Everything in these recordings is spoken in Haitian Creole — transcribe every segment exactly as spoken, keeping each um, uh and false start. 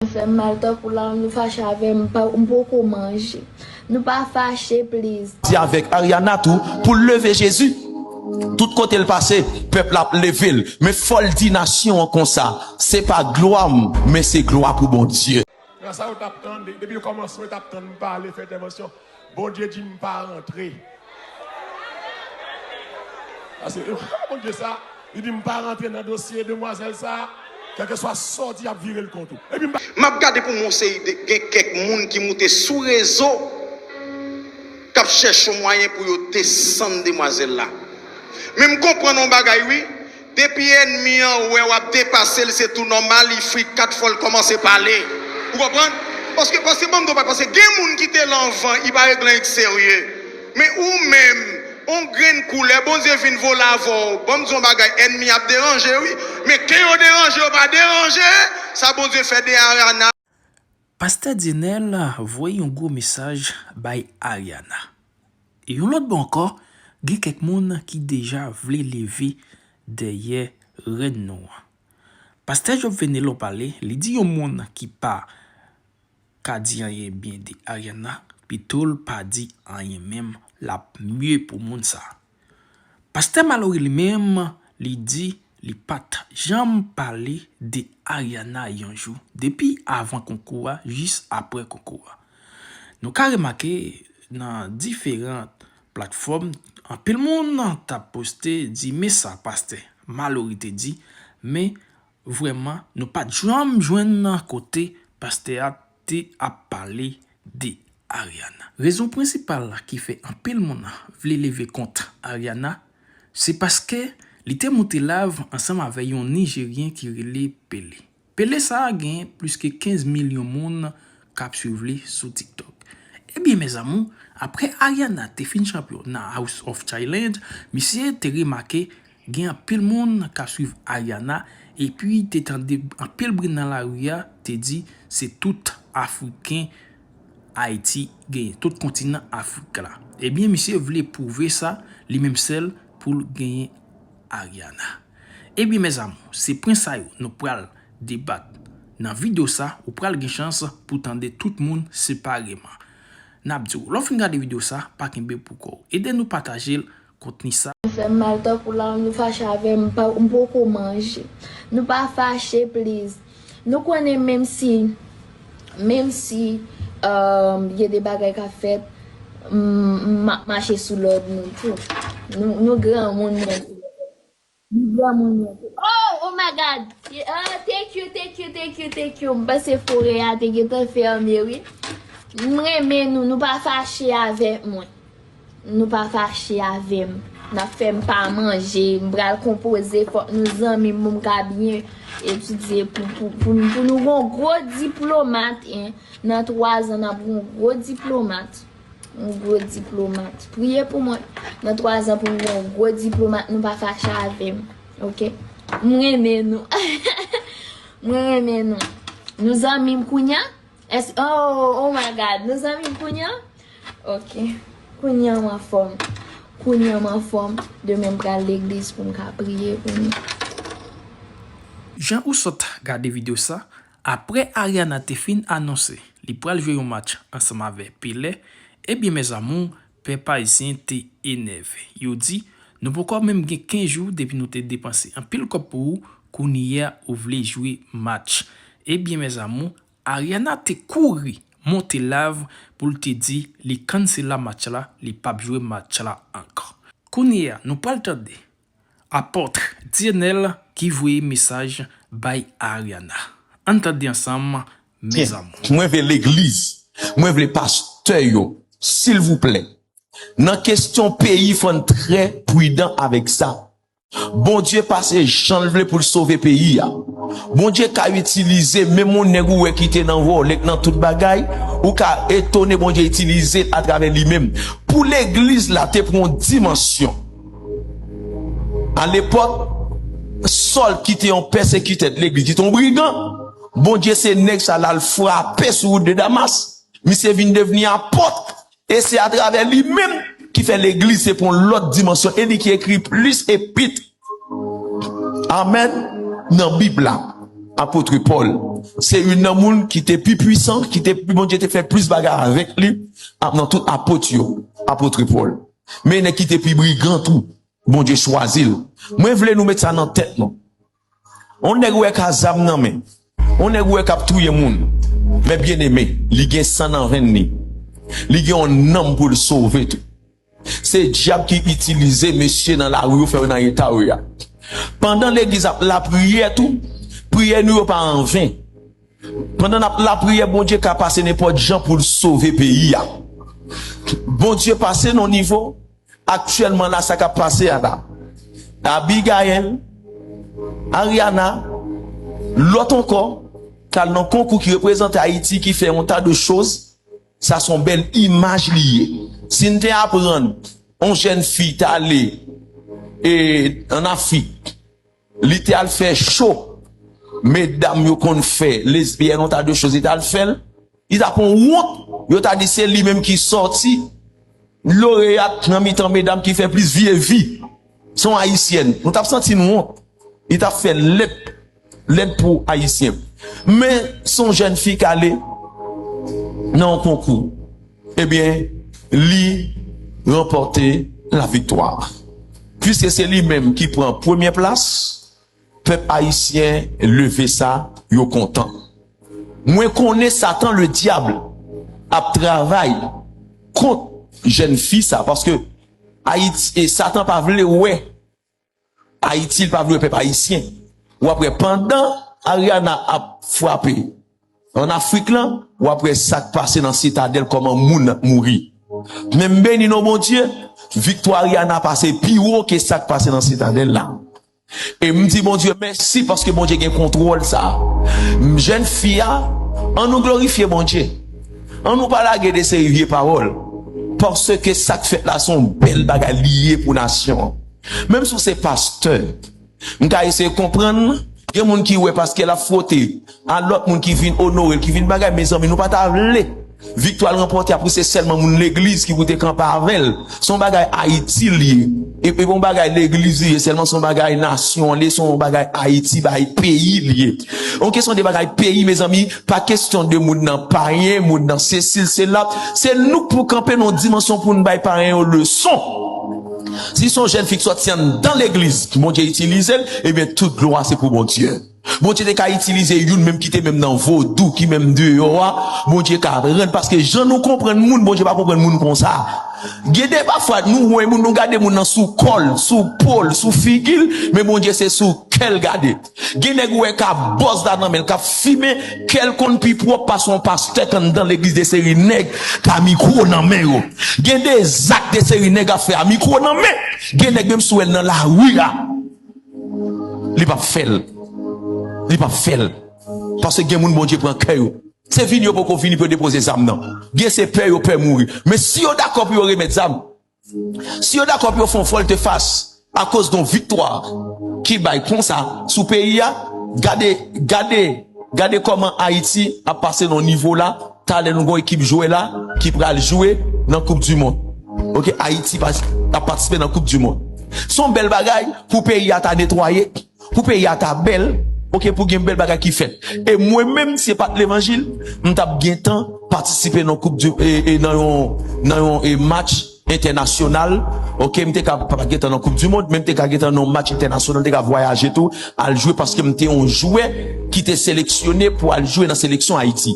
Fè m mal tankou la, nou fache avè m, m pa- m poko manje. Nou pa fache, please. Di avèk Ariana tou pou l leve Jezi. Tout kote l pase, pèp la ap leve l. Men fò l di nasyon an konsa, se pa glwa m, men se glwa pou Bondye. Nan sa yo t ap tande, depi yo kòmanse yo t ap tann m pale, fè entèvansyon. Bondye di m pa rantre. Paske, Bondye sa, li di m pa rantre nan dosye demwazèl sa, kèlkeswa sa w di, y ap vire l kont ou. Epi m pa. M ap gade pou m wè yon seri de, gen kèk moun ki moute sou rezo k ap chèche yon mwayen pou yo desann demwazèl la. Men m konprann yon bagay wi, depi ènmi an wè w ap depase l, se tou nòmal, li fri kat fò l kòmanse pale. Ou konprann? Paske, paske, ban m di w bagay, paske gen moun ki te la anvan, li pa regle anyen k serye. Men ou menm, yon grenn kou, lè Bondye vin vole avè w, ban m di w yon bagay, ènmi ap deranje wi. Men ke yo deranje, yo pa deranje, sa Bondye fè de Ariana. Pastè Dienel voye yon gwo mesaj bay Ariana. E yon lòt bò ankò, gen kèk moun ki deja vle leve dèyè rèn nou an. Pastè Job Fenelon pale, li di yon moun ki pa ka di anyen byen de Ariana, pito l pa di anyen menm, l ap mye pou moun sa. Pastè Malory li menm, li di li pa t janm pale de Ariana yon jou, depi avan konkou a jis apre konkou a. Nou ka remake nan diferan platfòm, anpil moun t ap poste di men sa pastè Malory te di, men vrèman nou pa t janm jwenn kote pastè a te ap pale de Ariana. Rezon prensipal ki fè anpil moun vle leve kont Ariana, se paske li te moute live ansanm avè yon Nijeryen ki rele Pele. Pele sa a gen plis ke kenz milyon moun k ap swiv li sou TikTok. Ebyen mes amours, apre Ariana te fin chanpyon nan House of Challenge, misye te remake gen anpil moun k ap swiv Ariana, epi te tande anpil bri nan lari a te di se tout Afriken Ayiti genyen, tout kontinan Afrik la. Ebyen misye vle pwouve sa li menm sèl pou l genyen Ariana. Ebyen mes amours, se pwen sa yo nou pral debat nan videyo sa, ou pral gen chans pou tande tout moun separeman. N ap di w, lè w fin gade videyo sa, pa kenbe pou kò w. Ede nou pataje l, kontni sa. Fè m mal tankou la, nou fache avè m, m pa- m poko manje. Nou pa fache, please. Nou konnen menm si, menm si um, gen de bagay k ap fèt, m m ap mache sou lòd nou tou. Nou, nou granmoun menm. Li granmoun yo tou. Oh, oh my God. Yeah, thank you, thank you, thank you, thank you. M panse forè a te gentan fèmen wi. M renmen nou, nou pa fache avèk mwen. Nou pa fache avè m. N ap fè m pa manje. M pral konpoze. Fòk nou zanmi m pou m ka byen etidye pou, pou, pou, pou nou gon gwo diplomat. Hein. Nan twa zan, n ap gon gwo diplomat. Yon gwo diplomat. Priye pou mwen. Nan twa zan pou m gen yon gwo diplomat, nou pa fache avè m. Oke? M renmen nou. Mwen renmen nou. Nou zanmi m kounya? Èske, oh, oh my God. Nou zanmi m kounya? Oke. Kounya m anfòm. Kounya m anfòm. Demen m pral legliz pou m ka priye pou nou. Jan ou sot gade videyo sa, Apre Ariana te fin anonse li pral jwe yon match ansanm avè Pele, ebyen mes amours, pèp ayisyen te enève. Yo di, nou poko menm gen kenz jou depi nou te depanse anpil kòb pou ou, kounye a ou vle jwe match. Ebyen mes amours, Ariana te kouri monte live pou l te di li cancela match la, li p ap jwe match la ankò. Kounye a, nou pral tande Apot Dienel ki voye mesaj bay Ariana. Ann tande ansanm, mes amours. Mwen vle legliz, mwen vle pastè yo, silvouplè. Nan kesyon peyi, fò n trè pridan avèk sa. Bondye pase jan l vle pou l sove peyi a. Bondye ka itilize menm yon nèg ou wè ki te nan vòlè k nan tout bagay, ou ka etone Bondye itilize l atravè li menm. Pou legliz la te pran yon dimansyon. Alepòk, Sòl ki te yon pèsekitè de legliz, ki te yon brigan, Bondye se nèg sa l al frape sou wout de Damas. Misye vin devni apòt. E se atravè li menm ki fè legliz se pran yon lòt dimansyon. E li ki ekri plis epit. Amèn. Nan Bib la. apot Pòl. Se youn nan moun ki te pi pwisan, ki te, Bondye te fè plis bagay avèk li, ap nan tout apot yo, apot Pòl. Men nèg ki te pi brigan tou, Bondye chwazi l. Mwen vle nou met sa nan tèt nou. On nèg ou wè ka zam nan men. On nèg ou wè k ap touye moun. Men byeneme, li gen san nan venn li. Li gen yon nanm pou l sove tou. Se dyab ki itilize mesye nan lari yo fè yo nan eta yo ye a. Pandan legliz ap lapriyè tou, priyè nou yo pa anven. Pandan n ap lapriyè, Bondye ka pase nenpòt jan pou l sove peyi a. Bondye pase nan nivo, aktyèlman la, sa k ap pase a la. Abigail, Ariana, lòt ankò, k al nan konkou ki reprezante Ayiti, ki fè yon ta de choz, sa se yon bèl imaj li ye. Si n te aprann yon jèn fi t ale e, ann Afrik, li te al fè cho, medam yo konn fè, lesbyèn, yon ta de choz, li t al fè l, li t ap yon wont, yo ta di se li menm ki sòti loreyat nan mitan medam ki fè plis vye vi. Se yon ayisyèn. Nou t ap santi n wont. Li t ap fè lèd, lèd pou ayisyen. Men se yon jèn fi k ale nan yon konkou. Ebyen, li ranpòte laviktwa. Piske se li menm ki pran premyè plas, pèp ayisyen leve sa, yo kontan. Mwen konnen Satan, le diable, ap travay kont jèn fi sa, paske Ayiti, e Satan pa vle wè Ayiti, li pa vle wè pèp ayisyen. W ap wè pandan Ariana ap frape ann Afrik lan, w ap wè sa k pase nan Sitadèl, kòman moun ap mouri. Men m beni non Bondye, viktwa Ariana pase pi wo ke sa k pase nan Sitadèl la. E m di Bondye mèsi paske Bondye gen kontwòl sa. M, jèn fi a, ann nou glorifye Bondye. Ann nou pa lage de seri vye pawòl. Paske sa k fèt la se yon bèl bagay li ye pou nasyon an. Menm si w se pastè, m ka eseye konprann, gen moun ki wè paske l ap fwote a lòt moun ki vin onore l, ki vin bagay, mezanmi, nou pa ta vle viktwa l ranpòte a pou se sèlman moun legliz ki pou te kanpe avè l. Se yon bagay Ayiti l ye. E, e pa yon bagay legliz li ye sèlman, se yon bagay nasyon li ye, se yon bagay Ayiti, bagay peyi l ye. Yon kesyon de bagay peyi, mezanmi, pa kesyon de moun nan payen, moun nan sesi, sela. Se nou k pou kanpe nan yon dimansyon pou n bay payen yo leson. Si se yon jèn fi k sòti anndan legliz, Bondye itilize l, ebyen, tout glwa se pou Bondye. Bondye te ka itilize youn menm ki te menm nan vodou, ki menm deyò a, Bondye ka rann, paske jan nou konprann moun, Bondye pa konprann moun konsa. Gen de pafwa, nou wè moun, nou gade moun nan sou kò l, sou po l, sou figi l, men Bondye se sou kè l gade. Gen nèg ou wè ka bòz la nan men l, k ap fimen, kè l konn pi pwòp pase yon pastè k anndan legliz de seri nèg k a mikwo nan men yo. Gen de zak de seri nèg ap fè a mikwo nan men. Gen nèg menm si w wè l nan lari a, li p ap fè l. Li p ap fè l. Paske gen moun Bondye pran kè yo. Se vini yo poko vini pou yo depoze zam nan. Gen se pè yo pè mouri. Men si yo dakò pou yo remèt zam, si yo dakò pou yo fè yon vòltefas akoz de yon viktwa ki bay konsa sou peyi a, gade, gade, gade kòman Ayiti ap pase nan nivo la. Talè nou gon ekip jwè la ki pral jwe nan Koup di Mond. Oke, Ayiti pas-, ap patisipe nan Koup di Mond. Se yon bèl bagay pou peyi a ta netwaye, pou peyi a ta bèl, oke, pou gen bèl bagay ki fèt. E mwen menm, si se pa t levanjil, m t ap gentan patisipe nan koup di, e, e nan yon, nan yon, e, match entènasyonal, oke, m te ka pa gentan nan koup di mond, men m te ka gentan nan yon match entènasyonal, m te ka vwayaje tou, al jwe, paske m te yon jwè ki te seleksyone pou al jwe nan seleksyon Ayiti.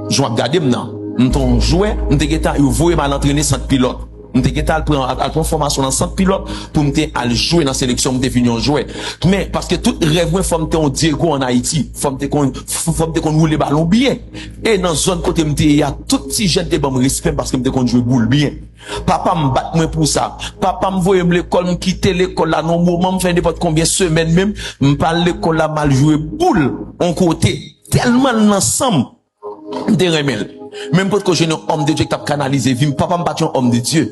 Jan w ap gade m nan, m te yon jwè, m te gentan, yo voye m al antrene sant pilòt. M te gentan al pran, al pran fòmasyon nan sant pilòt pou m te al jwe nan seleksyon, m te vin yon jwè. Men, paske tout rèv mwen, fò m te yon Diego ann Ayiti. Fò m te konn, fò m te konn woule balon byen. E nan zòn kote m te ye a, tout ti jèn te ban m respè m paske m te konn jwe boul byen. Papa m bat mwen pou sa. Papa m voye m lekòl, m kite lekòl la nan yon moman, m fè nenpòt konbyen semèn menm, m pa al lekòl la, m al jwe boul yon kote. Tèlman l nan san m, m te renmen l. Men m potko jwenn yon òm de Dye ki t ap kanalize vi m. Papa m pa t yon òm de Dye.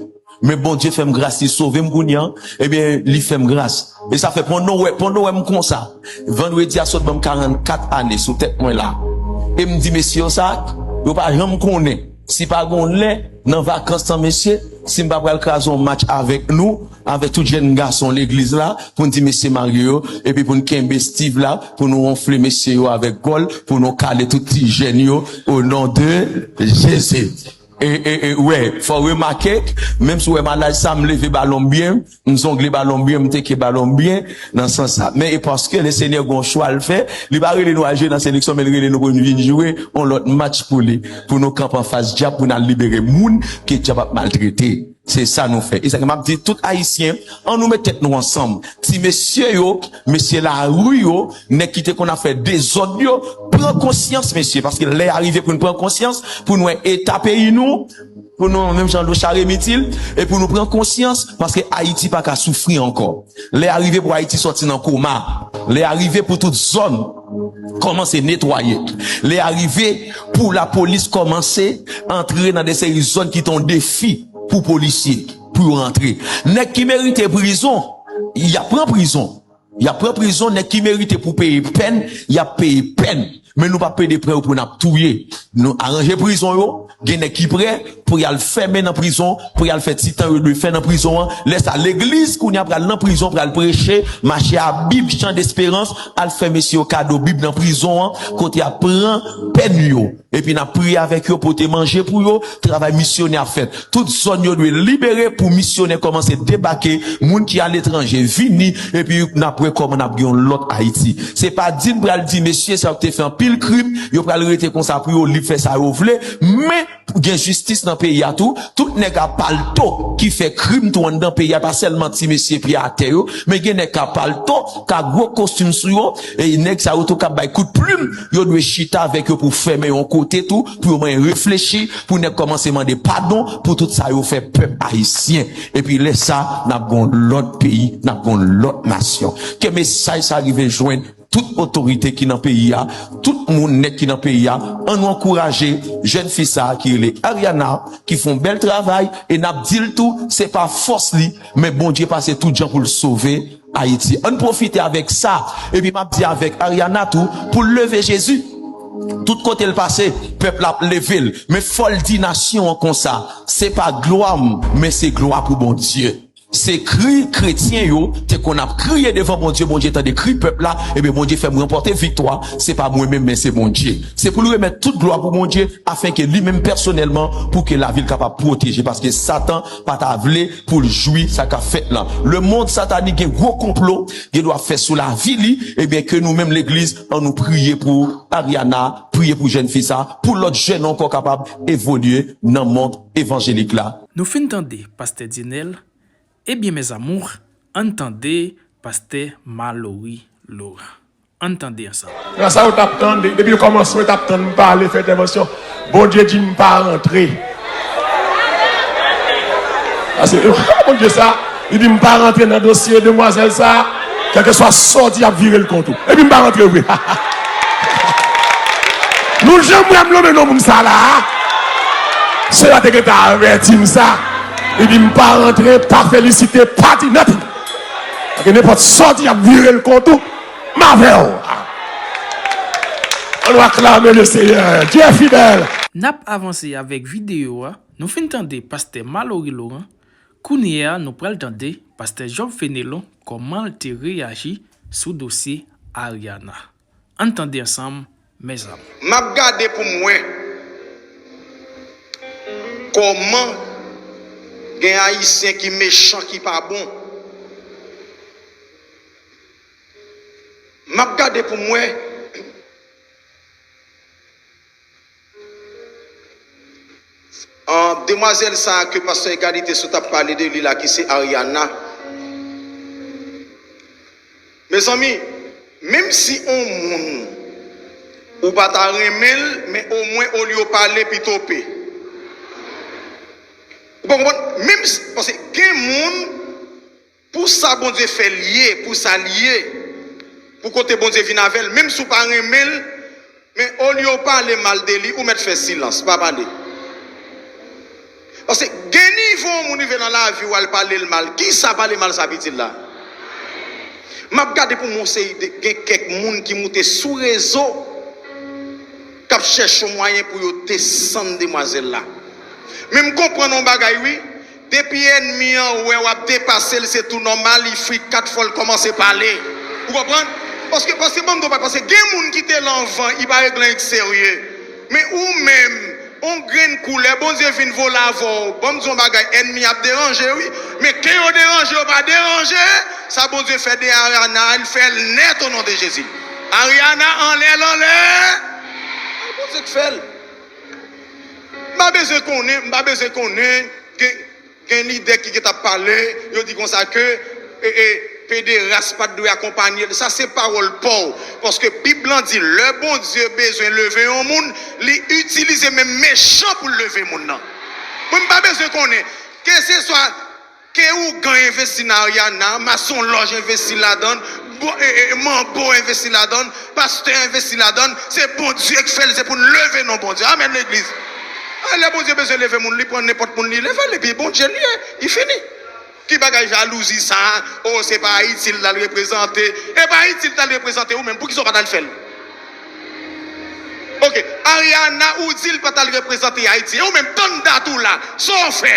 Men Bondye fè m gras, li sove m kounye a. Ebyen, li fè m gras. E sa fè pandan w wè, pandan w wè m konsa, vandredi a sot ban m karannkat ane sou tèt mwen la. E m di mesye yo sa, yo pa janm konnen. Si pa gon lè, nan vakans lan, mesye, si m pa pral kraze yon match avèk nou, avèk tout jèn gason legliz la, pou n di mesye marye yo, epi pou n kenbe Steve la, pou nou wonfle mesye yo avèk gòl, pou nou kale tout ti jèn yo, o non de Jezi. E, e, e, wè, fò remake, menm si w wè m a laj sa, m leve balon m byen, m zongle balon m byen, m teke balon m byen, nan sans sa. Men e paske Lesenyè gon chwa l fè, li pa rele nou al jwe nan seleksyon, men li rele nou pou n vin jwe yon lòt match pou li, pou nou kanpe anfas dyab, pou n al libere moun ke dyab ap maltrete. Se sa nou fè. E sa ke m ap di tout Ayisyen, ann nou met tèt nou ansanm. Ti mesye yo, mesye lari yo, nèg ki te konn ap fè dezòd yo, pran konsyans, mesye, paske lè a rive pou n pran konsyans, pou n wè eta peyi nou, pou nou, menm jan Lochard Hermitil, e pou nou pran konsyans, paske Ayiti pa ka soufri ankò. Lè a rive pou Ayiti sòti nan koma. Lè a rive pou tout zòn kòmanse netwaye. Lè a rive pou lapolis kòmanse antre nan de seri zòn ki te yon defi pou polisye, pou yo rantre. Nèg ki merite prizon, y ap pran prizon. Y ap pran prizon, nèg ki merite pou peye pèn, y ap peye pèn. Men nou p ap plede pran yo pou n ap touye. Nou aranje prizon yo, gen nèg ki prè pou y al fèmen nan prizon, pou y al fè ti tan yo dwe fè nan prizon an. Lè sa, legliz kounye a pral nan prizon, pral preche, mache a Bib, chan desperans, al fè mesye yo kado Bib nan prizon an, kote y ap pran pèn yo. Epi n ap priye avèk yo, pote manje pou yo, travay misyonè ap fèt. Tout zòn yo dwe libere pou misyonè kòmanse debake, moun ki aletranje vini, epi n ap wè kòman n ap gen yon lòt Ayiti. Se pa di n pral di, mesye, sa yo te fè anpil krim, yo pral rete konsa pou yo lib fè sa yo vle, men gen jistis nan peyi a tou. Tout nèg a palto ki fè krim tou anndan peyi a, pa sèlman ti mesye pye atè yo, men gen nèg k a palto, k a gwo kostim sou yo, e nèg sa yo tou k ap bay kout plim, yo dwe chita avèk yo pou fèmen yon kote tou, pou yo mande reflechi, pou nèg kòmanse mande padon pou tout sa yo fè pèp ayisyen. Epi lè sa, n ap gon lòt peyi, n ap gon lòt nasyon. Ke mesaj sa rive jwenn tout otorite ki nan peyi a, tout moun nèt ki nan peyi a, ann nou ankouraje jèn fi sa a ki rele Ariana, ki fè yon bèl travay, e n ap di l tou, se pa fòs li, men Bondye pase tout jan pou l sove Ayiti. Ann pwofite avèk sa, epi m ap di avèk Ariana tou, pou l leve Jezi. Tout kote l pase, pèp la ap leve l. Men fò l di nasyon an konsa, se pa glwa m, men se glwa pou Bondye. Se kri kretyen yo te konn ap kriye devan Bondye, Bondye tande kri pèp la, ebyen Bondye fè m ranpòte viktwa, se pa mwen menm, men se Bondye. Se pou l remèt tout glwa pou Bondye, afenke li menm pèsonèlman, pou ke lavi l kapab pwoteje, paske Satan pa ta vle pou l jwi sa k ap fèt lan. Lemonn satanik gen gwo konplo, gen dwa fè sou lavi li, ebyen ke nou menm legliz, ann nou priye pou Ariana, priye pou jèn fi sa, pou lòt jèn ankò kapab evolye nan mond evanjelik la. Nou fin tande pastè Dinel, ebyen mes amours, ann tande pastè Malory Laurent. Ann tande ansanm. Nan sa yo t ap tann, de- depi yo kòmanse, yo t ap tann m pale, fè entèvansyon. Bondye di m pa rantre. Paske, Bondye sa, li di m pa rantre nan dosye demwazèl sa, kèlkeswa sa w di, y ap vire l kont ou. Epi m pa rantre vre. Nou janm wè m nonmen non moun sa la a? Seyè a te gentan avèti m sa. Li di m pa rantre, pa felisite, pa di nothing. Paske nenpòt sa w di, y ap vire l kont ou. M avè w. Ann nou aklame le Seyè. Dye fidèl. N ap avanse avèk videyo a. Nou fin tande pastè Malory Laurent. Kounye a, nou pral tande pastè Job Fenelon kòman l te reyaji sou dosye Ariana. Ann tande ansanm, mes amours. M ap gade pou m wè kòman gen Ayisyen ki mechan, ki pa bon. M ap gade pou m wè, an, demwazèl sa a ke pastè Egalite sot ap pale de li la, ki se Ariana. Mezanmi, menm si on moun ou pa ta renmen l, men omwen olye w pale, pito w pe. Ou pa konprann? Menm si, paske gen moun, pou sa Bondye fè l ye, pou sa l ye, pou kote Bondye vin avè l, menm si w pa renmen l, men olye w pale mal de li, ou mèt fè silans, pa pale. Paske gen nivo yon moun rive nan lavi w al pale l mal. Kisa pale mal sa ap itil la? M ap gade pou m wè yon seri de, gen kèk moun ki moute sou rezo k ap chèche yon mwayen pou yo desann demwazèl la. Men m konprann yon bagay wi, Depi ènmi an wè w ap depase l, se tou nòmal, li frikat, fò l kòmanse pale. Ou konprann? Paske, paske, ban m di w, paske gen moun ki te la anvan, li pa regle anyen k serye. Men ou menm, on grenn koulè, Bondye vin vole avè w. Ban m di w yon bagay, ènmi ap deranje, wi. Men ke yo deranje, yo pa deranje, sa Bondye fè de Ariana, l fè l nèt o non de Jezi. Ariana, anlè l anlè. Ay, Bondye k fè l. M pa bezwen konnen, m pa bezwen konnen. Gen, gen lidè ki gentan ap pale, yo di konsa ke e, e, pederas pa t dwe akonpanye l. Sa se pawòl pa w. Paske Bib lan di, lè Bondye bezwen leve yon moun, li itilize menm mechan pou l leve moun nan. Mwen, m pa bezwen konnen. Keseswa ke ougan envesti nan Ariana, masonlòj envesti ladan l, bo, e, e, manbo envesti ladan l, pastè envesti ladan l, se Bondye k fè l, se pou n leve non Bondye. Amèn, legliz. A, lè Bondye bezwen leve moun, li pran nenpòt moun, li leve l, epi Bondye l ye, li fini. Ki bagay jalouzi sa a? O, se pa Ayiti l t al reprezante. E pa Ayiti l t al reprezante, ou menm, poukisa w pa t al fè l? Oke, Ariana, ou di l pa t al reprezante Ayiti. E ou menm, tann dat ou la. Sa w fè?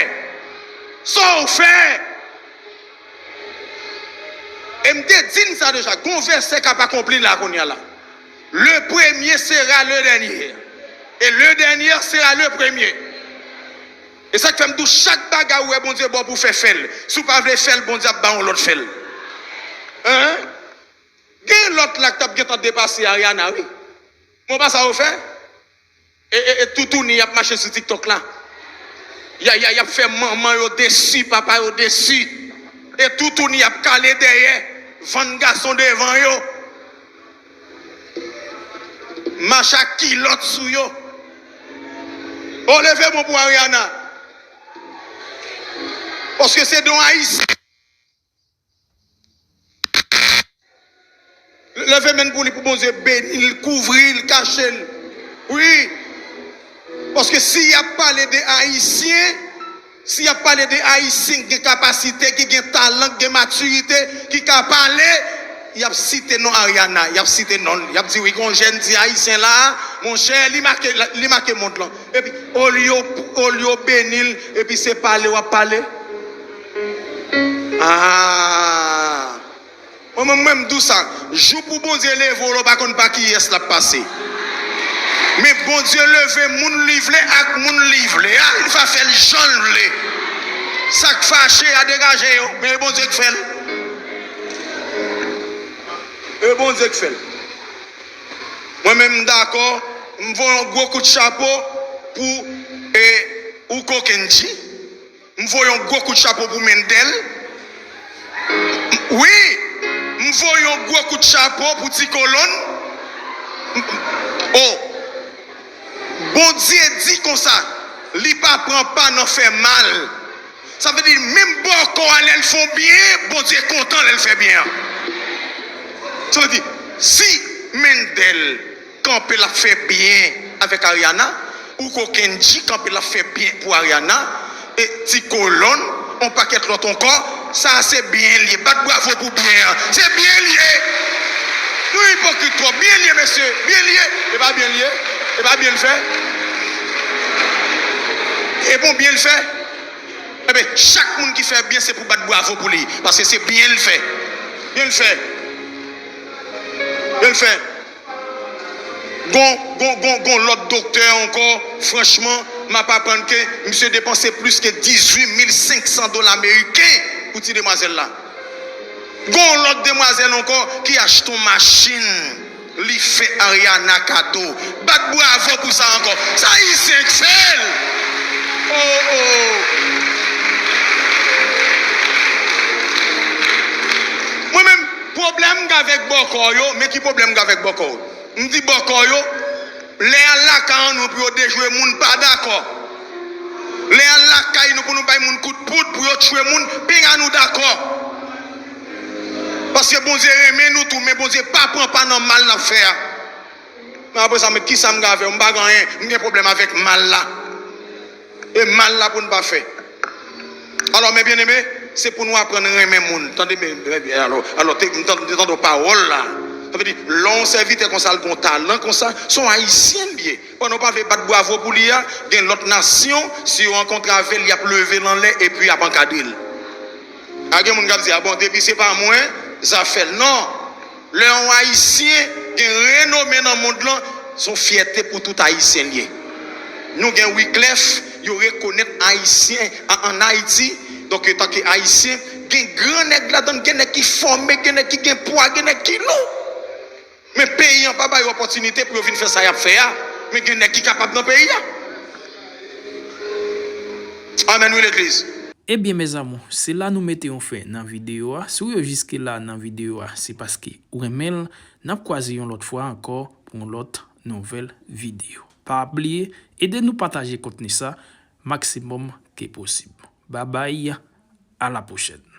Sa w fè? E m te di n sa deja, gon vèsè k ap akonpli la kounye a la. Le premier sera le dernier. Et le dernier sera le premier. E sa k fè m di w, chak bagay ou wè Bondye ba w pou w fè, fè l. Si w pa vle fè l, Bondye ap ba w yon lòt fè l. Hein? Gen lòt la k t ap gentan depase Ariana, wi. Bon, pa sa yo fè? E, e, e toutouni y ap mache sou TikTok la. Y a, y a, y ap fè manman yo desi, papa yo desi. E toutouni y ap kale dèyè, vann gason devan yo. Mache ak kilòt sou yo. O, leve men w pou Ariana. Paske se de yon Ayisyen. Leve men pou li, pou Bondye beni l, kouvri l, kache l. Wi. Paske si y ap pale de Ayisyen, si y ap pale de Ayisyen ki gen kapasite, ki gen talan, ki gen matirite, ki ka pale, y ap site non Ariana, y ap site non l, y ap di, wi, gon jèn ti Ayisyen la, monchè, li make, li make mond lan. Epi, olye, olye w beni l, epi se pale w ap pale. Ah! Mwen, mwen, mwen, m di w sa, jou pou Bondye leve w la, w pa konn pa kiyès l ap pase. Men Bondye leve moun li vle ak moun li vle a, li va fè l jan l vle. Sa k fache a, degaje yo, men e Bondye k fè l. E Bondye k fè l. Mwen menm, m dakò, m voye yon gwo kout chapo pou, e, Uko Kendji. M voye yon gwo kout chapo pou Mendel. Wi, m voye yon gwo kout chapo pou Ti Kolonn. O, Bondye di konsa, li pa pran pa nan fè mal. Sa vle di, menm bòkò a, lè l fè w byen, Bondye kontan lè l fè byen an. Sa vle di, si Mendel kanpe l ap fè byen avèk Ariana, Uko Kendji kanpe l ap fè byen pou Ariana, e Ti Kolonn, on pakèt lòt ankò, sa a se byen l ye. Bat bravo pou byen an. Se byen l ye. Nou ipokrit twòp. Byen l ye, mesye. Byen l ye. E pa byen l ye. E pa byen l fè. E bon byen l fè. Ebyen, chak moun ki fè byen, se pou bat bravo pou li. Paske se byen l fè. Byen l fè. Byen l fè. Gon, gon, gon, gon lòt doktè ankò, franchman, m ap aprann ke misye depanse plis ke dizuit mil senk san dola ameriken pou ti demwazèl la. Gon lòt demwazèl ankò ki achte yon machin, li fè Ariana kado. Bat bravo pou sa ankò. Se Ayisyen k fè l! Oh, oh. Mwen menm, pwoblèm m gen avèk bòkò yo, men ki pwoblèm m gen avèk bòkò yo? M di bòkò yo, lè y al lakay nou pou yo dejwe moun, pa dakò. Lè y al lakay nou pou nou bay moun kout poud, pou yo tchwe moun, pinga nou dakò. Paske Bondye renmen nou tou, men Bondye pa pran pa nan mal n ap fè a. Men apre sa, men kisa m gen avè yo? M pa gen anyen, m gen pwoblèm avèk mal la. E mal la pou n pa fè. Alò, men byeneme, se pou nou aprann renmen moun. Tande, men, men, alò, alò, te, m tande, tande pawòl la. Sa vle di, lè yon sèvitè konsa, l gen yon talan konsa, se yon Ayisyen l ye. Pandan w pa vle bat bravo pou li a, gen lòt nasyon, si yo rankontre avè l, y ap leve l anlè epi y ap ankadre l. A gen moun k ap di, a bon, depi se pa mwen, zafè l. Non! Lè yon Ayisyen gen renome nan mond lan, se yon fyète pou tout Ayisyen l ye. Nou gen Wyclef, yo rekonèt Ayisyen a- ann Ayiti, donk, tanke Ayisyen, gen gran nèg ladan l, gen nèg ki fòme, gen nèg ki gen pwa, gen nèg ki lou. Men peyi an pa ba yo opòtinite pou yo vin fè sa y ap fè a. Men gen nèg ki kapab nan peyi a. Amèn wi legliz. Ebyen, mes amours, se la nou mete yon fen nan videyo a. Si w rive jiske la nan videyo a, se paske ou renmen l. N ap kwaze yon lòt fwa ankò pou yon lòt nouvèl videyo. Pa bliye, ede nou pataje kontni sa maksimòm ke posib. Babay, a la pwochèn.